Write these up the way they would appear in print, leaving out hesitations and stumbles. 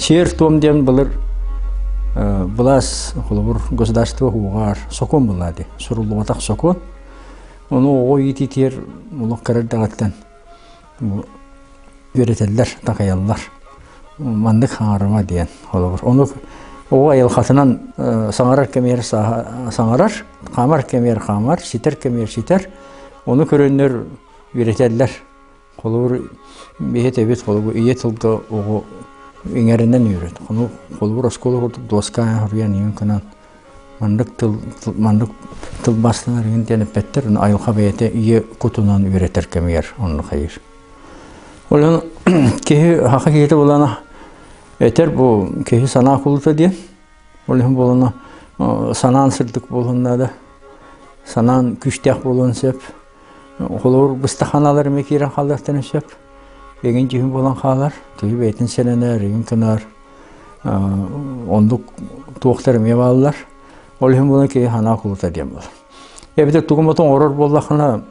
Сиэр-туом диэн былыр былаас, холобур, государство уһуоҕар сокуон буолла дии, суруллубатах сокуон. Ону оҕо иитиитигэр олох кыра эрдэҕиттэн үөрэтэллэр, такайаллар. Маннык хаҥарыма диэн холобур. Ону оҕо айылҕатынан саҥарар кэмигэр саҥарар, хаамар кэмигэр хаамар, ситэр кэмигэр ситэр. Ону көрөннөр үөрэтэллэр. Холобур, биһи этэбит, холобур, ийэ тылга оҕо иҥэринэн үөрэт. Ону холобур, оскуола курдук дуоска суруйан иҥин гынан маннык тыл маннык тылбаастанар иҥин диэн эппэттэр. Ону айылҕа бэйэтэ ийэ кутунан үөрэтэр кэмигэр оннук хайыыр. Ол киһи саха киһитэ буолана этэр бу киһи санаа кулута диэн. Ол иһин буолана санаан сырдык буолуон наада. Санаан күүстээх буолуон сөп. Холобур, быстаханалар эмиэ киирэн хаалыахтарын сөп. Эҥин дьүһүн буолан хаалар. Киһи бэйэтин сэрэнэр, эҥин гынар. Оннук туохтар эмиэ бааллар. Ол иһин буолан киһи санаа кулута диэн буолар. Эбэтэр тугу эмэ оҥорор буоллаххына,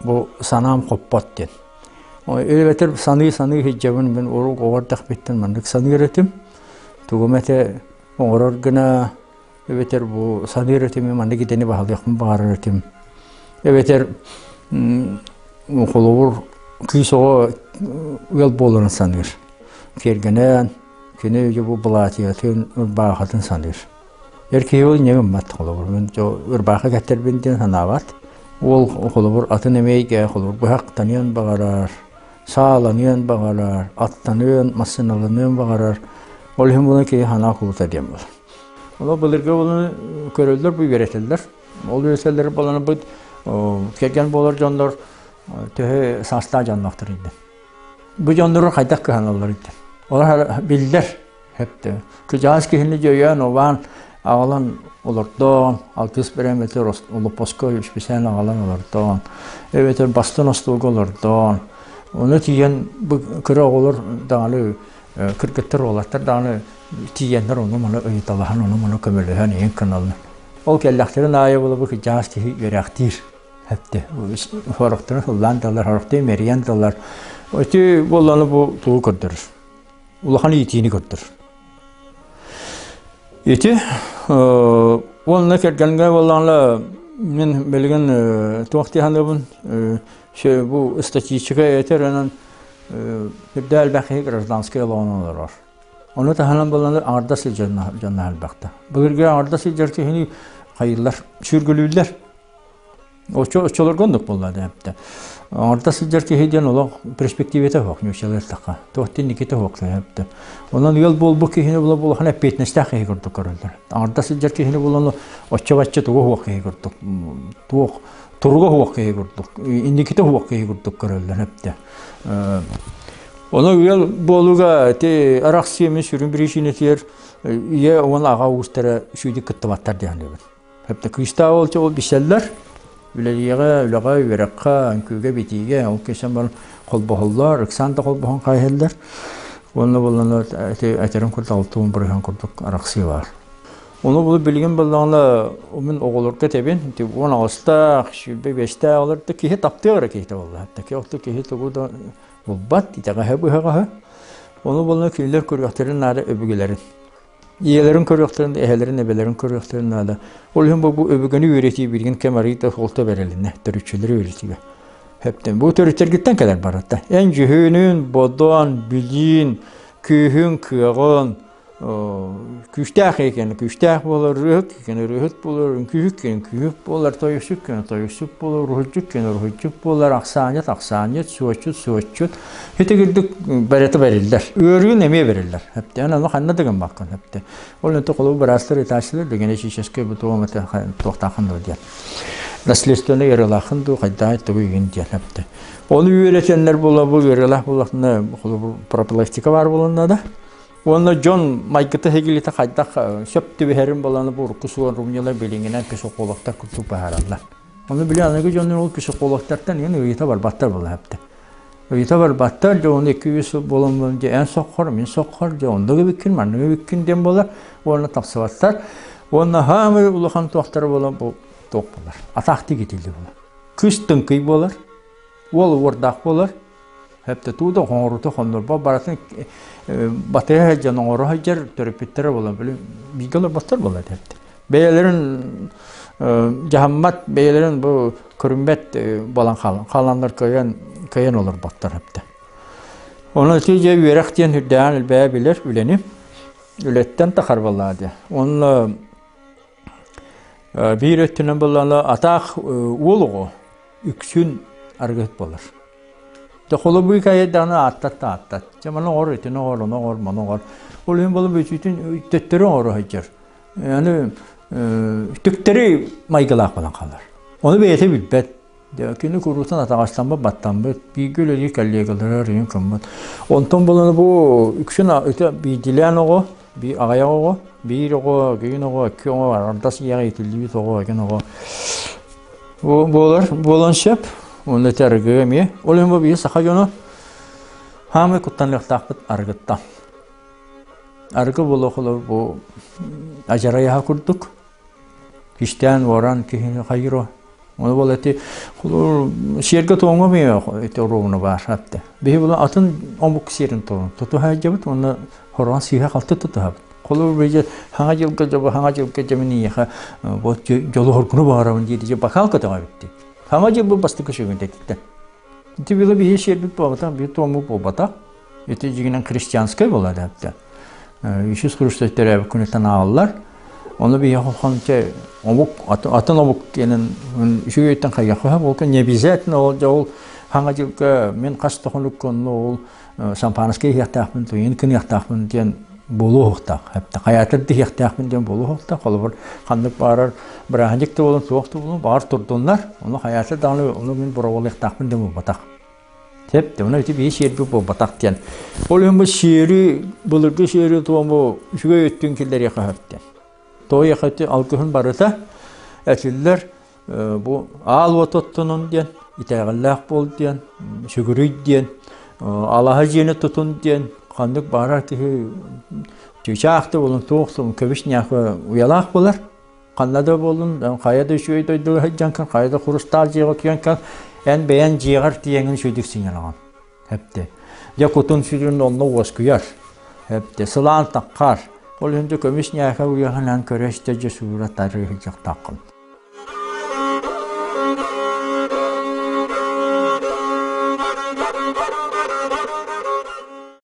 бу санаам хоппот диэн. Эбэтэр саныы-саныы сылдьабын мин урук оҕо эрдэхпиттэн маннык саныыр этим. Тугу эмэтэ оҥорор гына эбэтэр бу саныыр этим маннык идэни баһылыахпын баҕарар этим. Эбэтэр холобур кыыс оҕо ыал буоларын саныыр. Киэргэнэн, кини дьэ бу былаатыйатын, ырбаахатын саныыр. Эр киһи ол инньэ гыммат холобур. Мин ырбаахы кэттэрбин диэн санаабат. Уол холобур атын эмиэйгэ холобур быһахтаныан баҕарар, сааланыан баҕарар, аттаныан, массыыналаныан баҕарар. Ол иһин буолан киһи санаа кулута диэн буолар. Олор былыргы буолан көрөллөр, бу үөрэтэллэр. Ол үөрэтэллэр буолан бу кэргэн буолар дьоннор төһө саастаах дьонноохтор инде. Бу дьоннору хайдах кыһаналлар инде. Олор биллэр хэптэ. Кыдьаас киһини дьөйөөн, обаан аҕалан олордоон, алтыс бэрэмэтэр олоппоско үспүсээн аҕалан олордоон, эбэтэр бастан остуолга олордоон, ону тиийэн бу кыра оҕолор даҕаны кыргыттар уолаттар даҕаны тиийэннэр ону-маны ыйыталаһан, ону-маны көмөлөһөн иһин гыналлар. Ол кэллэхтэрин аайы буолабы кырдьаҕас киһи үөрээхтиир. Хэпти. Сорохторун сыллаан далар, сорохторун мэрийэн далар. Ити буолланы бу тугу көрдөрөр? Улахан иитиини көрдөрөр. Ити уонна кэргэнгэ буоллаҕына мин билигин туох дии саныыбын бу статистика этэр онон үрдэ элбэх киһи гражданскай олоҕун олорор. Ону таһынан буолланар аҥардас сылдьар дьонно элбэхтэ. Былыргы аҥардас сылдьар киһини хайыыллар, сүргүлүүллэр. Оччолорго оннук буолла да. Аҥардас сылдьар киһи диэн олох перспективата суох ньууччалыы эттэххэ. Туох инникитэ суох сөптө. Онон ыал буолбут киһини була улахан эппиэтинэстээх киһи курдук көрөллөр. Аҥардас сылдьар киһини булан оччо-бачча тугу суох киһи курдук туох туруга суох киһи курдук инникитэ суох киһи курдук көрөллөр эптэ. Ону ыал буолууга ити арахсыы эмиэ сүрүн биричиинэтигэр ийэ уонна аҕа уустара сүүдүк кыттыбаттар диэн саныыбын. Хэптэ кыыстаах ол ол билсэллэр. Үлэлиэҕэ, үлэҕэ, үөрэххэ, үҥкүүгэ, битиигэ ол кисэн баран холбоһоллор, ыксаан да холбоһон хайыһаллар. Уонна буоллана ити этэрин курдук алтуун бырыһан курдук арахсыы баар. Ону бу билигин буоллаҕына мин оҕолорго этэбин, ити 18-таах, 25-тээх олор да киһи таптыах эрэ киһитэ буолла. Таки киһи тугу да булбат, итэҕэһэ-быһаҕаһа. Ону буоллана кинилэр көрүөхтэрин наада өбүгэлэрин. Ийэлэрин көрүөхтэрин, эһэлэрин, эбэлэрин көрүөхтэрин наада. Ол иһин бу өбүгэни үөрэтии билигин кэм арыйда суолта бэрилиннэ, төрүччүлэри үөрэтиигэ. Хэптэн бу төрүттэргиттэн кэлэр барыта. Эн дьүһүнүн, бодон, билиин, күүһүн, кыаҕын, күүстээх киһи күүстээх буолар, ырыаһыт киһи ырыаһыт буолар, үҥкүүһүт киһи үҥкүүһүт буолар, тойуксут киһи тойуксут буолар, уруһуйдьут киһи уруһуйдьут буолар, ахсаанньыт ахсаанньыт, суоччут суоччут. Ити курдук бэрэтэ бэриллэр. Ыарыын эмиэ бэриллэр. Хэптэ ону ханна да гыммаккын хэптэ. Ол онто холобур быраастар ытааччылар да генетическэй бутуом это туохтаахын дуу диэн. Наследственный ыарыылаахын дуу хайдаа тугу игин диэн хэптэ. Ону үөрэтэннэр буола бу ыарыылаах буоллахтына холобур профилактика баар буолан да. Уонна дьон майгыта сигилитэ хайдах сөп түбэһэрин буолан бу урукку суорумньулар билиҥҥинэн психологтар курдук быһаараллар. Ону били аныгы дьоннор ол психологтартан иһин ыйыта барбаттар буолла хэптэ. Ыйыта барбаттар, дьэ ону 2-3 сыл буолан дьэ эн соххор, мин соххор, дьэ оннук эбиккин, маннык эбиккин диэн буолар уонна тахсыбаттар. Уонна хаамай улахан туохтара буолан бу туох буолар. Атаахтыы китилли буолар. Кыыс тыҥкый буолар, уол уордаах буолар. Хэптэ туу да хоҥорута хоннорбот барытын батыһа сылдьан оҥоро сылдьар төрөппүттэрэ буолан били бииргэ олорботтор буолла хэптэ. Бэйэлэрин дьаһаммат, бэйэлэрин бу көрүммэт буолан хааланнар кыайан кыайан олорботтор хэптэ. Онон ити дьэ үөрэх диэн үрдээҕин элбэҕи билэр үлэни үлэттэн тахар буоллаҕа дии. Онно биир өттүнэн буоллаҕына атаах уол оҕо үксүн арыгыһыт буолар. Дьэ холобуй кайдааны ааттат да ааттат. Дьэ маны оҥор, итини оҥор, ону оҥор, маны оҥор. Ол иһин буолан бүтүүтүн төттөрү оҥоро сылдьар. Аны түктэри майгылаах буолан хаалар. Ону бэйэтэ билбэт. Кини куруутун атаҕастаммыт, баттаммыт, бииргэ үлэлиир коллегалара өрүн кыммыт. Онтон булан бу үксүн биирдилээн оҕо, биир аҕыйах оҕо, биир оҕо, киин оҕо, икки оҕо, ардас ийэҕэ иитиллибит оҕо, эгин оҕо буолар, буолан сөп. Уонна ити арыгы эмиэ. Ол иһин бу биир саха дьоно хаамай куттаныахтаахпыт арыгыттан. Арыгы буолуох олор бу ажарайаха курдук кистээн уоран киһини хайыро. Ону бол эти сиэргэ-туомҥа эмиэ ити оруобуна баар атты. Биһи була атын омук сиэрин туомун тутуһа сылдьабыт уонна хороон сыыһа-халты тутуһабыт. Холобур били хаҥа дьылга дьобу хаҥа дьылга дьэмин ийэхэ вот дьолу хоргуну баҕарабын диир дьэ бакаал көтөҕөбүт дии. Хаҥа дьыл бу бастакы сүгүн тэтиттэн. Ити было биһи сиэрбит буолбатах, биир туоммут буолбатах. Ити дьиҥинэн христианскай буолар эбит. Иисус Христос төрөөбүт күнүттэн ааҕыллар. Ону биһи хонче омук атын омук диэнин үчүгэйтэн хайыахха болка не обязательно ол ол хаҥа дьылга мин хас да хонук онно ол шампанское иһиэхтээхпин туйун кыныахтаахпын диэн буолуохтаах. Хайаатар да иһиэхтээхпин диэн буолуохтаах. Холобур ханнык баарар бырааһынньык да буолун суох да буолун баҕар турдуннар. Ону хайаатар даҕаны ону мин боруобалыахтаахпын диэн буолбатах. Сөп, онно ити биир сиэрбит буолбатах диэн. Ол иһин бу сиэри, былыргы сиэри туому үчүгэй өттүн киллэриэххэ сөп диэн. Тоҕо ити алгыһын барыта этиллэр бу аал уот оттонун диэн, итэҕэллээх буол диэн, сүгүрүй диэн, алаһа дьиэни тутун диэн, ханнык баарар киһи чыычаах да буолун, туох да көбүс ньаахы уйалаах буолар. Ханна да буоллун, хайа да үчүгэй дойдуга сылдьан кэл, хайа да хурустаал дьиэҕэ утуйан кэл, эн бэйэн дьиэҕэр тиийэҥҥин үчүгэйдик сынньанаҕын. Эпти. Дьэ кутун-сүрүн онно уоскуйар. Эпти. Сылаан таххар. Ол иһин дьэ көмүс ньээхэ уйаһынан көрө-истэ дьэ суура тарыы сылдьахтааххын.